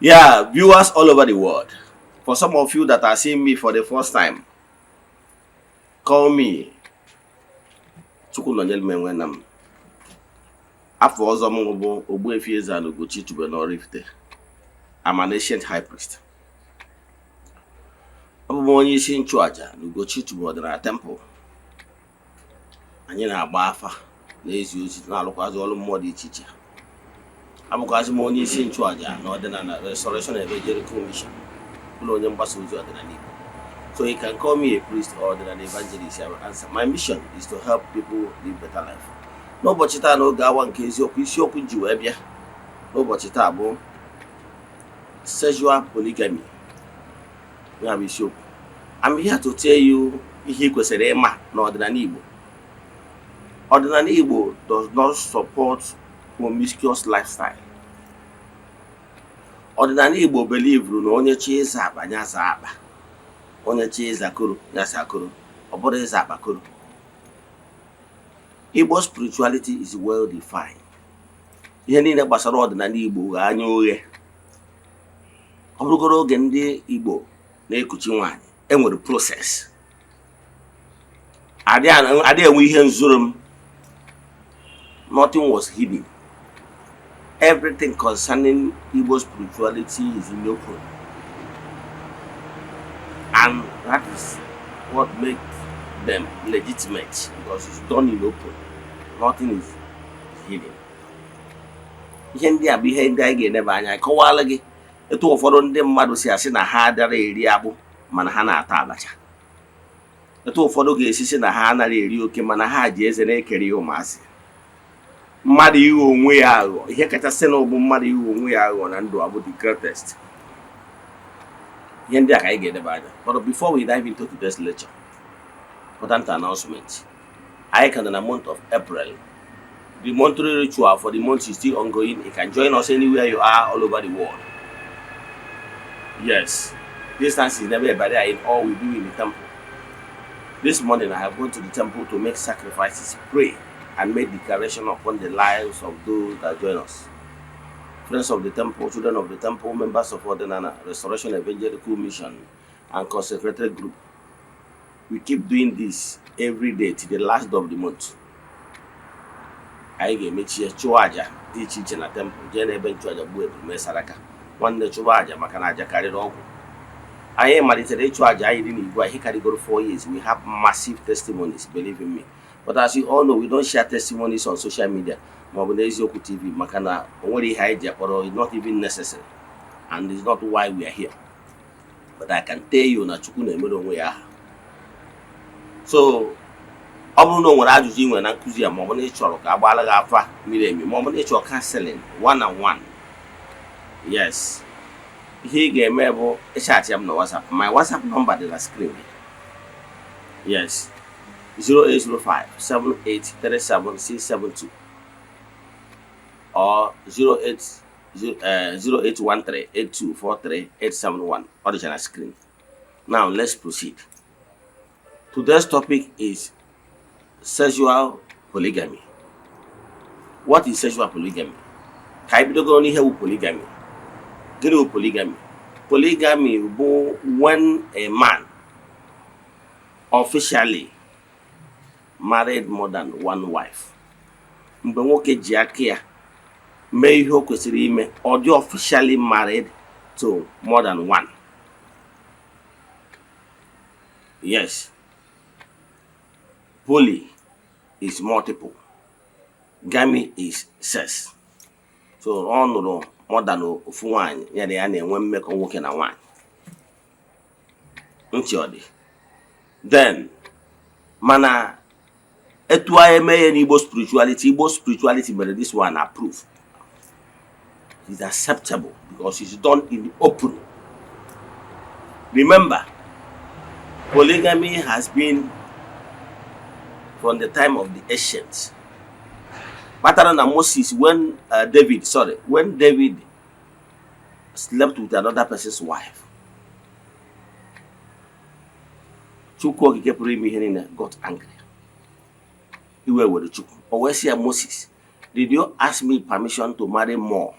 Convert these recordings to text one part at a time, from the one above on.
Yeah, viewers all over the world. For some of you that are seeing me for the first time, call me Chukwunonyelu Menwenam. Afọ ọzọ m bụ Ogbuefi Eze-Ana Ugochi tubelu n'Oraifite. I'm an ancient high priest. Abụ m onye isi nchụaja na Ugochi tubelu ọdịnala temple. Anyị na-agba afa, na-ezi ozi, na-alụkwazị ọrụ mmụọ dị iche iche. Abụkwazị m onye isi nchụaja na Ọdịnala Restoration Evangelical Mission, bụrụ onye mgbasa ozi ọdịnala Igbo. So you can call me a priest or ọdịnala evangelist, I will answer. My mission is to help people live better life. N'ụbọchị taa, n'oge awa nke eziokwu, isiokwu ji wee bịa n'ụbọchị taa bụ sexual polygamy. Ya bụ isiokwu. I'm here to tell you ihe ị kwesịrị ịma n'ọdịnala Igbo. Ọdịnala Igbo does not support promiscuous lifestyle. Ọdịnala Igbo believe na onye chi ịza akpa ya zaa akpa, onye chi ịza koro ya zaa koro, ọ bụrụ ịza akpa koro. Igbo spirituality is well defined. Ihe niile gbasara ọdịnala Igbo ghe anya oghe. Ọ bụrụgoro oge ndị Igbo na-ekuchi nwaanyị, enwere process, adị enwe ihe nzoro m. Nothing was hidden. Everything concerning Igbo spirituality is in the open, and that is what makes them legitimate, because it's done in open. Nothing is hidden. Ihe ndị a bụ ihe ndị anyị ga-eneba anya kọwala gị, etu ụfọdụ ndị mmadụ si asị na ha adara eri akpụ mana ha na-ata abacha, etu ụfọdụ ga-esi sị na ha anaghị eri oke mana ha ji eze na-ekere ya ụmụazị. Mmadụ ịghọ onwe ya aghụghọ, ihe kachasị na bụ mmadụ ịghọ onwe ya aghụghọ na ndụ abụ the greatest. Ihe ndị a ka anyị ga-edeba anya. But before we dive into today's lecture, important announcement. Anyị ka nọ na month of April. The monthly ritual for the month is still ongoing. You can join us anywhere you are all over the world. Yes, distance is never a barrier in all we do in the temple. This morning I have gone to the temple to make sacrifices, pray and make declaration upon the lives of those that join us, friends of the temple, children of the temple, members of Odinana Restoration Evangelical Mission and consecrated group. We keep doing this every day till the last of the month. Anyị ga-emechi ya, chụọ àjà dị iche iche na temple, jee n'ebe nchụàjà, gbuo ebulu, mee saraka. Nwanne, chụba àjà, maka na àjà karịrị ọgwụ. Anyị malitere ịchụ àjà anyị dị n'igwe ihe karịgoro 4 years. We have massive testimonies, believe in me. But as you all know, we don't share testimonies on social media maọbụ n'Eziokwu TV, maka na o nwere ihe anyị ji akpọrọ. It's not even necessary and it's not why we are here. But I can tell you na Chukwu na-emere onwe ya aha. So ọ bụrụ na o nwere ajụjụ ị nwere na nkụzi ya, maọbụ na ị chọrọ ka a gbaala gị afa miri emi, maọbụ na ị chọrọ counseling one on one, yes, ihe ị ga-eme bụ ịchat ya m na WhatsApp. My WhatsApp number dị na screen gị. Yes, 0805 7837672 or 08 0813 8243 871. Ọ dịcha na screen. Now let's proceed. Today's topic is sexual polygamy. What is sexual polygamy? Ka anyị bidogoro n'ihe bụ polygamy. Gịnị bụ polygamy? Polygamy bụ when a man officially married more than one wife. Mgbe nwoke ji aka ya mee ihe o kwesịrị ime, ọ dị officially married to more than one. Yes, poly is multiple, gamy is sex. So ọ nụrụ more than ofu nwaanyị, ya na ya na-enwe mmekọ nwoke na nwaanyị. Ntị ọ dị then. Mana etu anyị eme ya n'Igbo spirituality, Igbo spirituality mere this one approve, is acceptable because it's done in the open. Remember, polygamy has been from the time of the ancients. Kpatara na Moses, when David, sorry, when David slept with another person's wife, Chukwu Okike pụrụ ime ihe niile got angry. Iwe were Chukwu. O wee sị ya, "Moses, did you ask me permission to marry more?"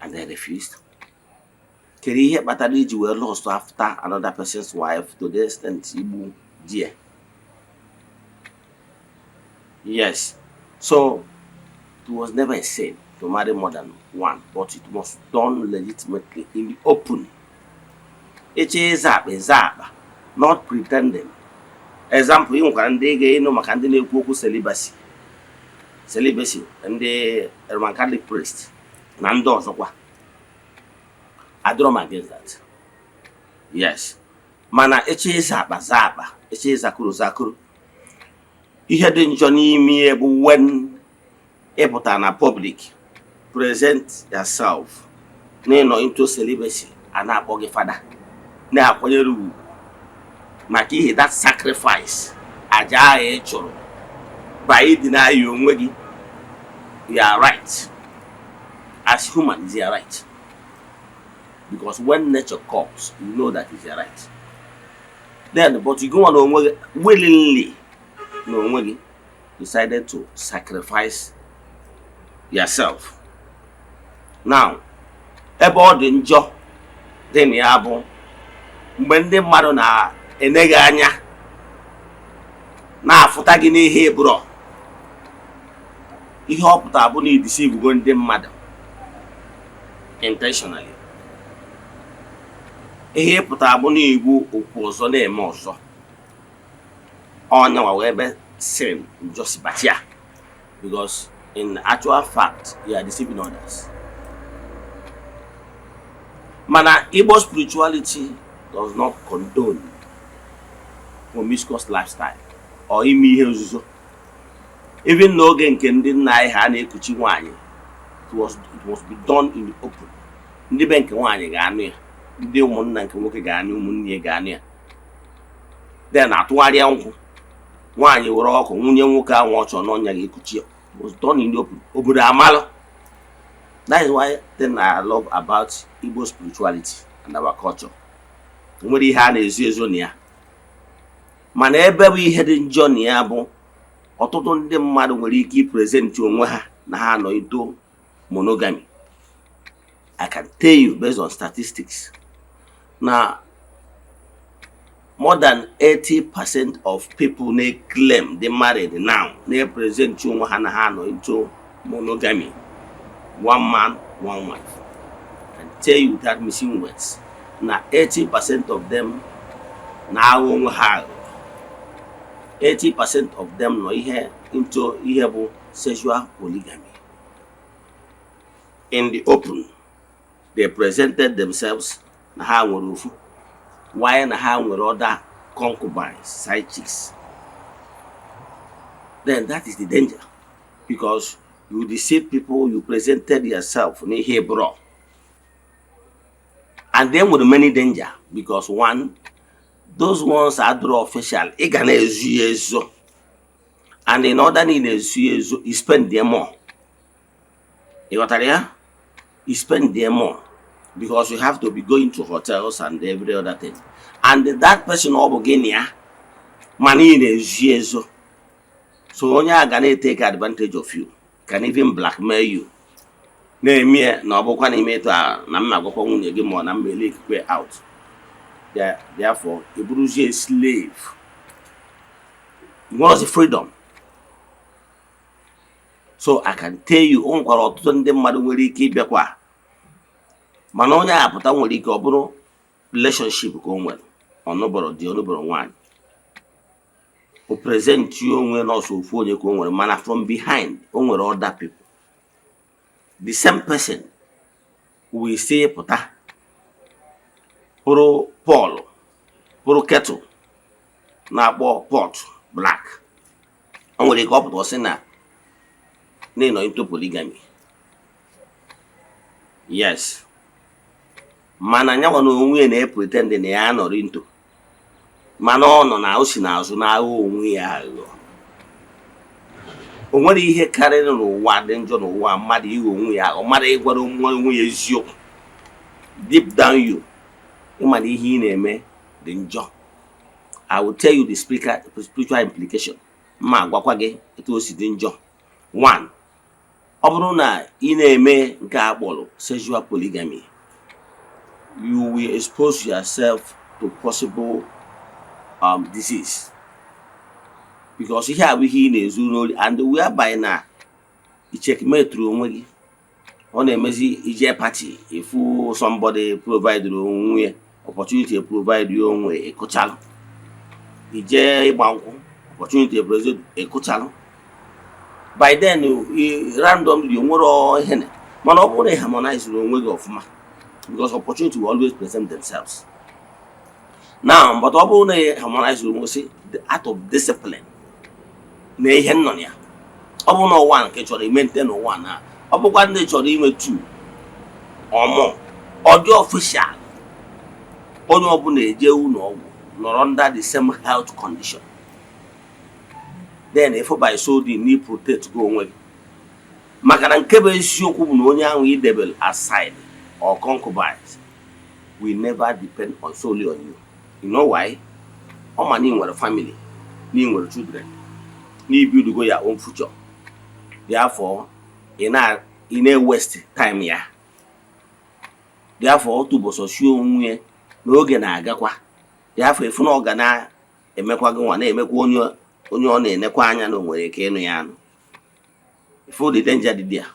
And they refused. Kedu ihe kpatara iji wee lust after another person's wife to the extent igbu di ya? Yes. So it was never a sin to marry more than one, but it was done legitimately in the open. Ịchọ ịza akpa, ịza akpa, not pretending. Example, ị nwekwara ndị ga-ịnụ maka ndị na-ekwu okwu celibacy. Celibacy, ndị Roman Catholic priest na ndị ọzọkwa. Adịrọ m against that. Yes. Mana ịchọ ịza akpa, zaa akpa. Ịchọ ịzakuru, zakuru. Ihe dị njọ n'ime ya bụ when ị pụtara na public, present yourself na ịnọ into celibacy, a na-akpọ gị fada, na-akwanyere ugwu maka ihe that sacrifice, aja ahụ ị chụrụ by ịdeny onwe gị. You are right, as human is your right, because when nature calls, you know that is your right then. But you go on onwe gị willingly na onwe gị decided to sacrifice yourself. Now, ebe ọ dị njọ dị na ya bụ mgbe ndị mmadụ na-ene gị anya, na-afụta gị n'ihe ịbụrọ ihe ọ pụtara bụ na ideceive ndị mmadụ intentionally. Ihe ị pụtara bụ na igbu okwu ọzọ na-eme ọzọ ọnyanwa wee ebe sin njọ si batia, because in actual fact you are deceiving others. Mana Igbo spirituality does not condone promiscuous lifestyle or ime ihe nzuzo. Even n'oge nke ndị nna anyị ha na-ekuchi nwaanyị, it must be done in the open. Ndị be nke nwaanyị ga-anụ ya, ndị ụmụnna nke nwoke ga-anụ, ụmụnne ya ga-anụ ya, then atụgharịa nkwụ, nwaanyị were ọkụ nwunye nwoke ahụ ọ chọrọ n'ọnya ga-ekuchi ya. It was done in the open, obodo amalụ. That is why thing I love about Igbo spirituality and our culture, nwere ihe a na-ezo ezo na ya. Mana ebe bụ ihe dị njọ na ya bụ ọtụtụ ndị mmadụ nwere ike ipresent onwe ha na ha nọ into monogamy. I can tell you based on statistics na more than 80% of people na-claim they married now, na-present onwe ha na ha nọ into monogamy, one man, one wife, I can tell you without missing words na 80% of them na-aghọ onwe ha aghụghọ. 80% of them nọ ihe into ihe bụ sexual polygamy. In the open, they presented themselves na ha nwere ofu, while na ha nwere other concubines, side chicks. Then that is the danger, because you deceive people, you presented yourself n'ihe bro. And then with many danger, because one, those ones are draw official, ị ga na-ezu ya ezo, and in order na ị na-ezu ya ezo, you spend them more. Ị ghọtara ya? You spend them more because you have to be going to hotels and every other thing, and that person ọ bụ gị na ya, mana ị na-ezu ezo, so onye a ga na-etake advantage of you, can even blackmail you, na-eme ya na ọ bụkwa na ime etu a na mma agwakwa nwunye gị ma ọ na mma ele ikikwe out. Therefore ị bụrụzie slave, nwerozi freedom. So I can tell you, o nwekwara ọtụtụ ndị mmadụ nwere ike ịbịakwa, mana onye a pụta nwere ike ọ bụrụ relationship ka o nwere, ọnụbọrọ di, ọnụbọrọ nwaanyị, o present onwe nọọsụ ofu onye ka o nwere, mana from behind o nwere other people. The same person will say pụta bụrụ Paul, bụrụ kettle na-akpọ pot black. O nwere ike ọ pụta, ọ sị na na ịnọ into polygamy. Yes, mana nyanwa na onwe ya na-epretend na ya nọrọ into, mana ọ nọ na o si n'azụ na-aghọ onwe ya aghụghọ. O nwere ihe karịrị n'ụwa dị njọ n'ụwa, mmadụ ịghọ onwe ya aghụghọ, mmadụ ịgwara onwe ya eziokwu. Deep down you ịma na ihe ị na-eme dị njọ. I will tell you the spiritual implication. Mma agwakwa gị etu o si dị njọ. One, Ọ bụrụ na ị na-eme nke a kpọrọ sexual polygamy, you will expose yourself to possible disease, because ihe a bụ ihe ị na-ezu n'ori, and whereby na icheckmaturu onwe gị, ọ na-emezi ije party, ifu somebody provide onwe ya opportunity, provide ya onwe, ịkụchalụ. Ije ịgba nkwụ, opportunity present, ịkụchalụ. By then randomly o nwere ihe na, mana ọ bụrụ na ị harmonize onwe gị ọfụma, because opportunity will always present themselves now. But ọ bụrụ na ị harmonize onwe, si the art of discipline na ihe nọ na ya, ọ bụrụ na ụwa nke chọrọ ime nte n'ụwa, na ọ bụkwa ndị chọrọ inwe two or more, ọ dị official, onye ọbụla eje ụlọ ọgwụ nọrọ under the same health condition, then if by so doing na protect go onwe gị. Maka na nke bụ eziokwu bụ na onye ahụ i debere aside or concubines will never depend on solely on you. You know why? Ọ ma na ị nwere family, na ị nwere children, na i build go your own future. Therefore ị na-waste time ya. Therefore otu ụbọchị onwe ya n'oge na-agakwa. Therefore ịfụ na ọ ga na-emekwa gị nwa, na-emekwa onye ọ na-enekwa anya na o nwere ike ịnụ ya anụ. Ifu the danger dị there.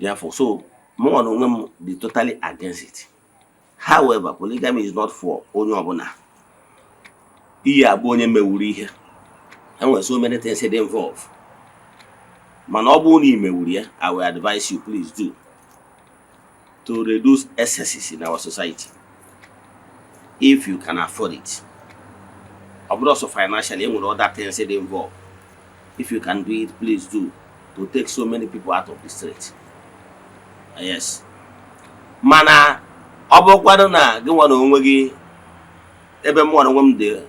Therefore, so mụnwa na onwe m dị totally against it. However, polygamy is not for onye ọbụla. Iyi abụ onye mewuru ihe, enwere so many things dị involved. Mana ọ bụrụ na ị mewuru ya, I will advise you, please do, to reduce excesses in our society if you can afford it. Ọ bụrụ ọsọ financially, enwere other things dị involved. If you can do it, please do, to take so many people out of the street. Yes, mana ọ bụrụkwanụ na gị nwa na onwe gị, ebe mụ na onwe m dị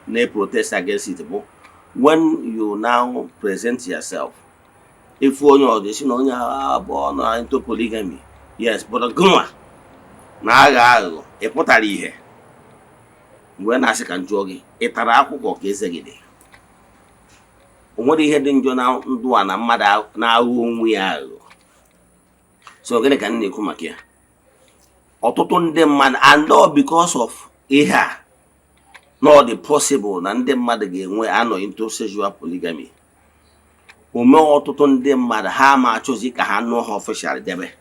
na-protest against it bụ when you now present yourself, ifu onye ọzọ si na onye abụọ na into polygamy, yes, but gịnwa na-aghọ aghụghọ, ị pụtara ihe mgbe na-asị ka m jụọ gị, ị tara akwụkwọ ka eze gị dị? O nwere ihe dị njọ na ndụ a na mmadụ na-aghọ onwe ya aghụghọ? So gịnị ka m na-ekwu maka ya? Ọtụtụ ndị mmadụ, and all because of ihe a na ọ dị possible na ndị mmadụ ga-enwe anọ into sexual polygamy, ome ọtụtụ ndị mmadụ ha ma achọzi ka ha nụọ ha official debe,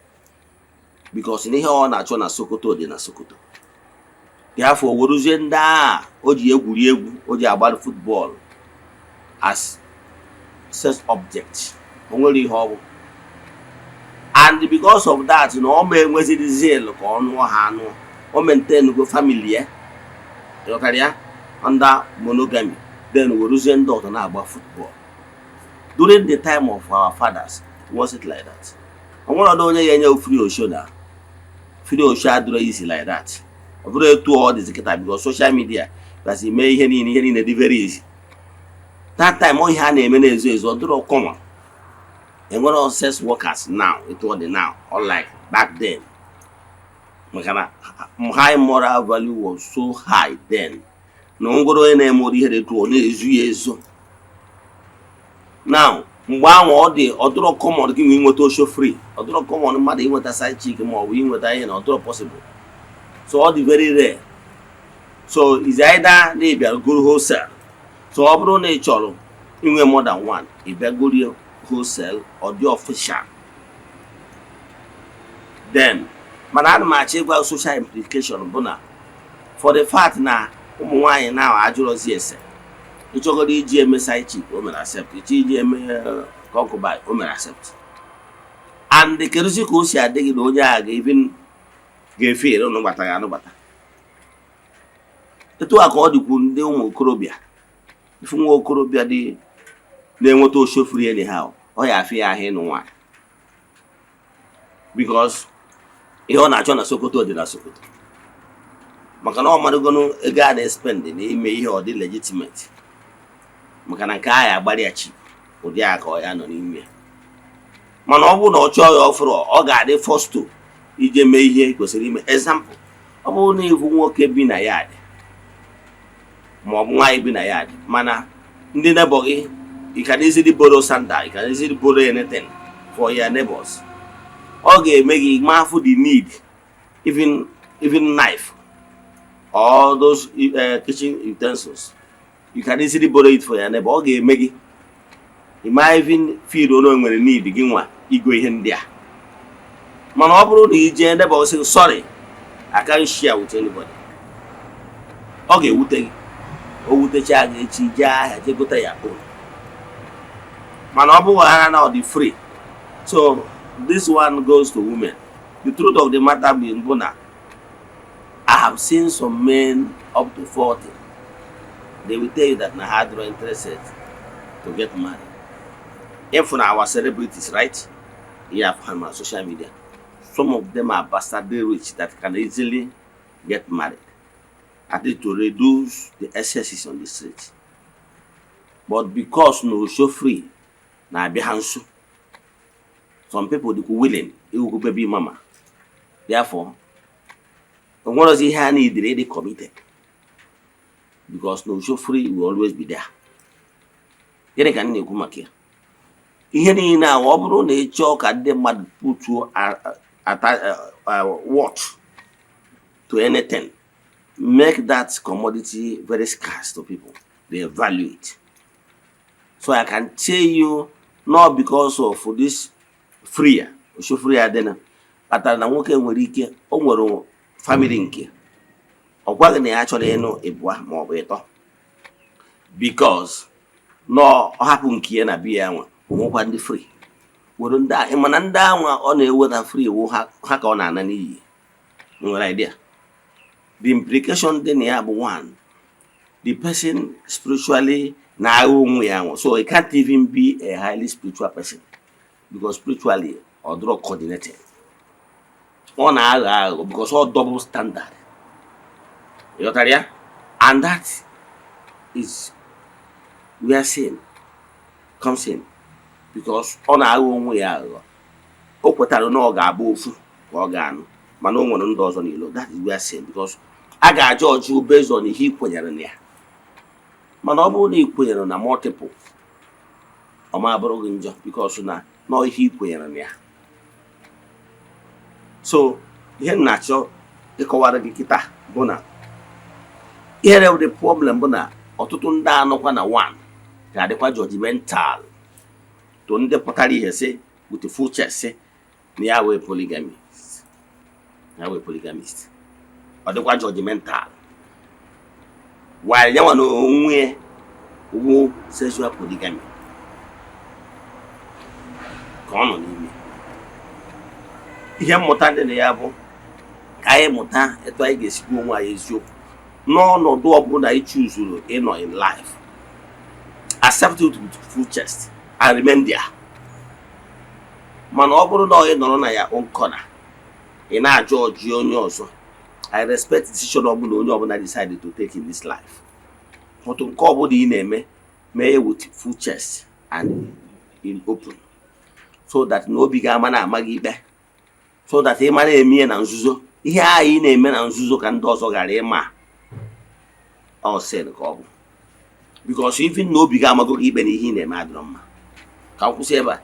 because n'ihe ọ na-achọ na Sokoto dị na Sokoto. Therefore weruzie ndị agha o ji egwuri egwu, o ji agba football as sex object. O nwere ihe ọ bụ, and because of that na ọ ma enweziri zeal ka ọ nụọ ha anụọ, o maintain go family ya, ịghọtara ya, under monogamy, then weruzie ndị ọzọ na-agba football. During the time of our fathers, it wasn't like that. O nwere ọdụ onye ya enye free osho na free osho adịrọ easy like that. Ọ bụrụ etu ọ dịzi kịta, because social media gasị mee ihe niile, ihe niile dị very easy. That time, ọ ihe a na-eme na-ezo ezo, ọ dịrọ common. Enwere sex workers now etu ọ dị now, unlike back then, maka na high moral value was so high then na ngwere onye na-eme ụdị ihe dị etu ọ na-ezu ya ezo. Now mgbe ahụ ọ dị, ọ dịrọ common gị nwee nweta osho free, ọ dịrọ common mmadụ inweta side chick ma ọ bụ inweta ihe na ọ dịrọ possible. So ọ dị very rare. So is either na ị bịara goro wholesale. So ọ bụrụ na ị chọrọ inwe more than one, ị bịa gorie wholesale, ọ dị official then. Mana ana m achọ ịgwa social implication bụ na for the fact na ụmụ nwaanyị na ajụrụzi ese, ịchọgoro iji eme side chick, o mere accept, ịchọ iji eme concubine, o mere accept. And kedụzi ka o si adị gị na onye a ga-even ga-efe ere nụbata ya anụbata? Etu a ka ọ dịkwu ndị ụmụ okorobịa. Ifu nwa okorobịa dị na-enweta osho free anyhow, ọ ya afịa ya ahụ ịnụ nwaanyị, because ihe ọ na-achọ na Sokoto dị na Sokoto, maka na ọ marụgonu ego a na-espend n'ime ihe ọ dị legitimate, maka na nke ahụ agbara ya cheap, ụdị a ka ọ ya nọ n'ime ya. Mana ọ bụrụ na ọ chọọ ya ọfụrụ, ọ ga-adị forced to ije mee ihe kwesịrị ime. Example, ọ bụrụ na ịbụ nwoke bi na yard ma ọ bụ nwaanyị bi na yard, mana ndị neighbor gị, you can easily borrow sandal, you can easily borrow anything for your neighbors. Ọ ga-eme gị mafụ the need, even knife or those kitchen utensils, you can easily borrow it for your neighbor. Ọ ga-eme gị ị ma even feel onye nwere need gị nwa igo ihe ndị a. Mana ọ bụrụ na i jee, neighbor sị, "Sorry, I can't share with anybody," ọ ga-ewute gị. O wutecha gị, echi jee ahịa jee gote ya own. Mana ọ bụghị ha na ọ dị free. So this one goes to women. The truth of the matter bụ na I have seen some men up to 40, they will tell you that na ha adịrọ interested to get married. If na our celebrities, right here on social media, some of them are bastardly rich that can easily get married, at least to reduce the excesses on the street. But because na osho free na-abịa ha nso, some people dịkwa willing iwukwu baby mama. Therefore, o nwerozi ihe a neediri ịdị committed, because na osho free will always be there. Gịnị ka m na-ekwu maka ya? Ihe niile a, ọ bụrụ na ị chọọ ka ndị mmadụ putuo worth to anything, make that commodity very scarce to people, they value it. So I can tell you, not because of this free osho free adịna kpatara na nwoke nwere ike o nwere family nke ọ gwaghị na ya chọrọ ịnụ ịbụa ma ọ bụ ịtọ, because na ọ hapụ nke ya na biya ya nwa onwekwa ndị free were ndị a. Mana ndị anwa ọ na-eweta free wụ ha ka ọ na-ana n'iyi. Nwere idea the implication dị na ya bụ, one, the person spiritually na-agha onwe ya nwa, so he can't even be a highly spiritual person, because spiritually ọ dịrọ coordinated. Ọ na-aghọ aghụghọ because ọ double standard. Ịghọtara ya? And that is where sin comes in, because ọ na-aghọ onwe ya aghụghọ. O kwetara na ọ ga-abụ ofu ka ọ ga-anụ, mana o nwere ndị ọzọ n'ilo. That is where sin, because a ga-aja ọjụ based on ihe ị kwenyere na ya. Mana ọ bụrụ na ị kwenyere na multiple, ọ ma bụrụ gị njọ, because na nọ ihe ị kwenyere na ya. So ihe m na-achọ ịkọwara gị kịta bụ na ihe na the problem bụ na ọtụtụ ndị anọkwa na one ga-adịkwa judgmental to ndị pụtara ihe sị with full chest sị na ya wee polygamist, ya wee polygamist. Ọ dịkwa judgmental while ya nwa na onwe wu sexual polygamy ka ọ nọ n'ime. Ihe mmụta dị na ya bụ ka anyị mụta etu anyị ga-esikwa onwe anyị eziokwu n'ọnọdụ ọbụla anyị chuzuru ịnọ in life. Accept it with full chest and remain there. Mana ọ bụrụ na ị nọrọ na ya own corner, ị na-ajụ ọjụ onye ọzọ, I respect decision ọbụla onye ọbụla decide to take in this life, but nke ọbụla ị na-eme, mee with full chest and in open, so that na obi ga-ama na ama gị ikpe, so that ị mara eme ihe na nzuzo. Ihe ahụ ị na-eme na nzuzo ka ndị ọzọ ghara ịma, ọ sin ka ọ bụ, because even na obi ga-amago gị ikpe na ihe ị na-eme adịrọ mma. Ka m kwụsị ebe a.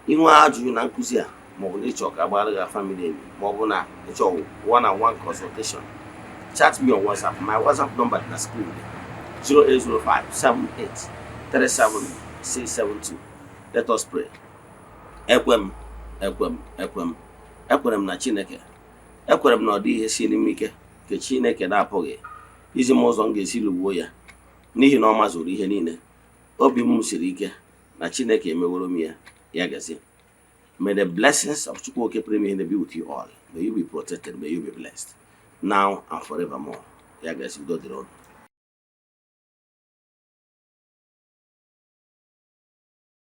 Inwe ajụjụ na nkụzi a, maọbụ na ịchọ ka agbara gị afa miri emi, maọbụ na ịchọ one on one consultation, chat me on WhatsApp. My WhatsApp number dị na screen: 0805 78 37 672. Let us pray. Ekwe m, ekwe m, ekwe m, ekwere m na Chineke. Ekwere m na ọ dị ihe siri m ike nke Chineke na-apụghị izi m ụzọ m ga-esi lụgbuo ya, n'ihi na ọ mazuru ihe niile. Obi m siri ike na Chineke emeworo m ya. Ya gazie. May the blessings of Chukwu Okike pụrụ ime ihe be with you all. May you be protected. May you be blessed now and forevermore. Ya gazie. Udo dịrị unu.